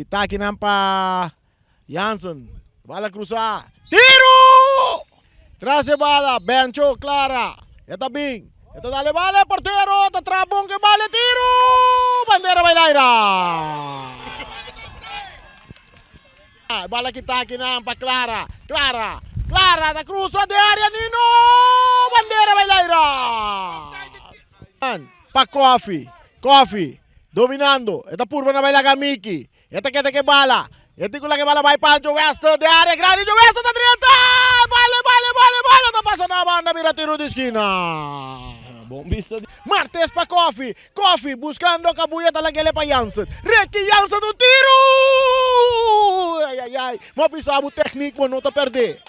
Kita akinan pa Jansen. Bala krusa. Tiru! Tras e bala, Bencho, Clara. E ta bin. E ta dal e bala, e portero ta traha bon ku e bala, e tiru! Bandera bai laira. E bala kita akinan pa Clara. Clara. Clara ta krusa den area Nino! Bandera bai laira. Pa Koffie. Koffie. Dominando. E ta purba na bai laga Miki. E ta keda ke bala. E tin ku laga e bala bai pa Joester den area grandi. Joester ta drenta! Bala, e bala, e bala, e bala ta pasa na banda bira tiru di skina. Bon bista di. Martes pa Koffie. Koffie buskando kabuya ta lag'ele pa Jansen. Ricky Jansen un tiru! Ai ai ai. Mo bisa bo teknik bo no ta perde.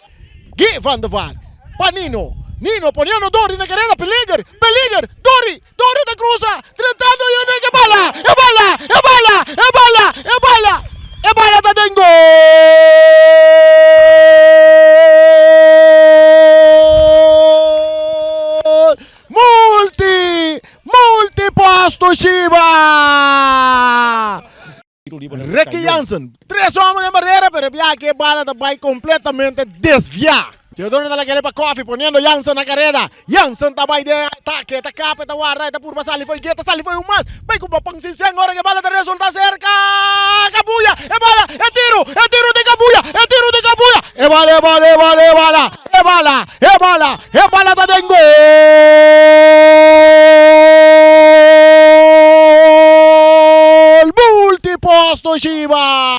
Guy van der Vaart pa Nino. Nino poniendo Dori na kereda. Peliger! Peliger! Dori! Dori ta cruza, drentando y un e bala, e bala, e bala, e bala, e bala, e bala ta den gol! Multi, multi posto Shiba! Ricky Jansen, tres homen den barrera, pero e biaha aki e bala ta bai completamente desvia. Teodoro ta lakele pa Koffie, poniendo Jansen na careda. Jansen ta bai den atake, ta capa, ta warda, e ta purba sali fo'i geta, sali fo'i un mas. Bai cu Bopang Sinseng ora cu e bala ta resulta cerca Cabuya, e bala, e tiro, e tiro di Cabuya, e tiro di Cabuya, e bala, e bala, e bala, e bala, e bala, e bala, e bala ta den gol! Multiposto Shiba!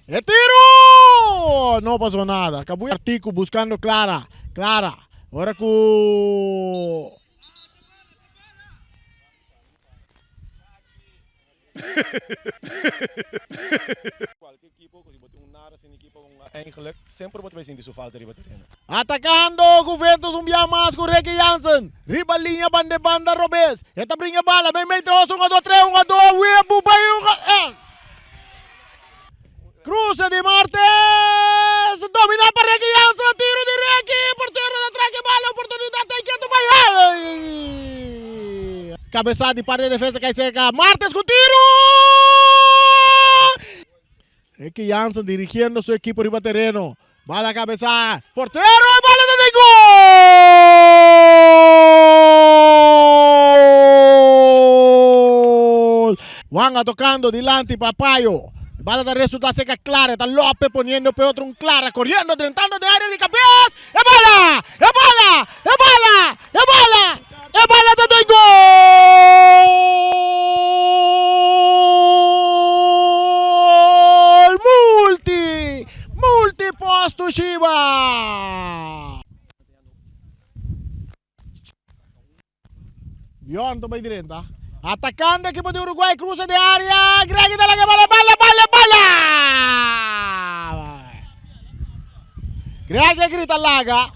E tiro! No pasó nada. Cabuya Artico buscando Clara. Clara, ora cu. Atacando Juventus un bia mas cu Ricky Jansen. Riba liña banda e banda robes. E ta bringa e bala meimei tres un a dos tres un a dos webu bay un a. Cruce di Martes domina pa Ricky Jansen tiro di Ricky portero ta traga e bala oportunidad ta inquieto bay. Cabeza di parte di defensa cay cerca Martes cu tiro. Ricky Jansen dirigiendo su equipo riba tereno. Bala cabeza. Portero e bala ta den gol! Wanga tocando dilanti pa Payo. Bala ta resulta seca Clara. Ta Lope poniendo pe otro un Clara corriendo drentando den area di cabez. E bala! E bala! E bala! E bala! E bala ta den gol! Multi! Multi posto Shiba! Bjorn ta bai drenta. Atacando equipo di Uruguay, cruza den area. Greg ta laga bala, bala, bala, bala! Greg a grita laga.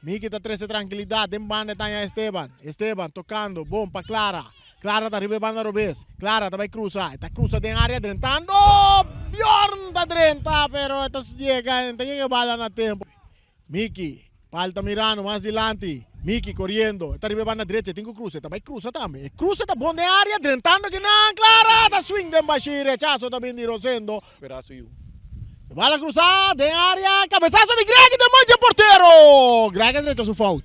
Miki ta trece trankilidad den banda e taña Esteban. Esteban tocando bon pa Clara. Clara ta riba e banda robes. Clara ta bai cruza. E ta cruza den area drentando. Bjorn ta drenta pero e ta yega e ta yega e bala na tempo. Miki falta mirando mas dilanti. Miki coriendo. E ta riba e banda drecha. E tin cu cruza. E ta bai cruza tambe. E cruza ta bon den area drentando kinan. Clara ta swing den bashi. Rechazo ta bin di Rosendo. Peraso yu. E bala cruza den area. Cabezazo di Greg den man dje portero. Greg a drecha su fout.